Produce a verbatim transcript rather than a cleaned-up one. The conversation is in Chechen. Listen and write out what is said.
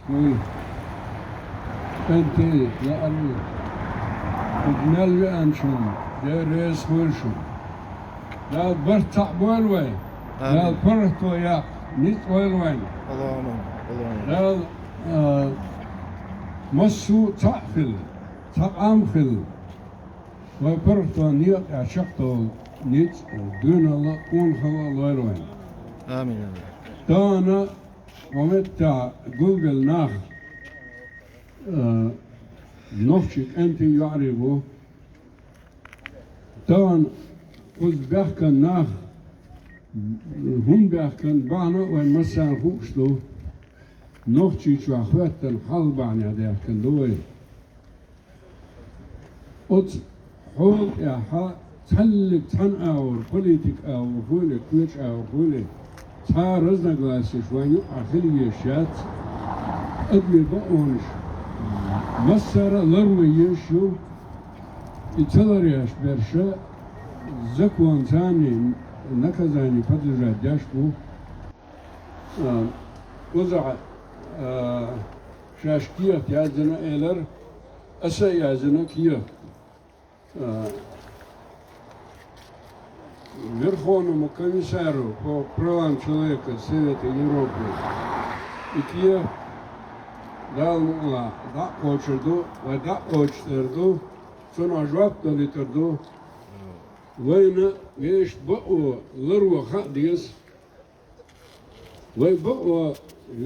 Вуй, кӀентий, я Алла, кхуза мел веанчунна Дела реза хуьлда шуна. Дала барт цхьаъ бойла вай. Амин. Дала паргӀато яккха ницкъ лойла вайна. Аллахумма амин. Дала, а, массо а цхьаъ хила, цхьа къам хила. Вай паргӀатонна некъа тӀехь чекхдовла ницкъ, доьналла а, къонахалла а лойла вайна. Амин, амин. Тахана ма меттехь гулбелла нах, а, нохчий кӀентий, йоӀарий бу. Тахана кхуза баьхкина нах, хӀунда баьхкина бахьана а вайн массарна хууш ду. Нохчийчохь хӀоьттина хьал бахьанехь даьхкина ду вай. Оцу хьола тӀехь цхьаллиг цхьана агӀор, политик агӀор хуьлий, кхечу агӀор хуьлий, цхьа а разногласеш вайн юкъахь хила езаш яц. Адамийн бакъонаш массара а ларван езаш ю. И ца ларъеш берш законца а, наказание подлежать деш бу. А, кхузахь, а, шаьш кехат яздина элира, аса а яздина кехат. А, Верховному комиссару по правам человека Совета Европы и кехат Дала мукъалахь дӀа а кхочур ду, вай дӀа а кхочуш дер ду, цунах жоп далийтар ду. Вайна вешан бакъо ларван хаа деза. Вай бакъо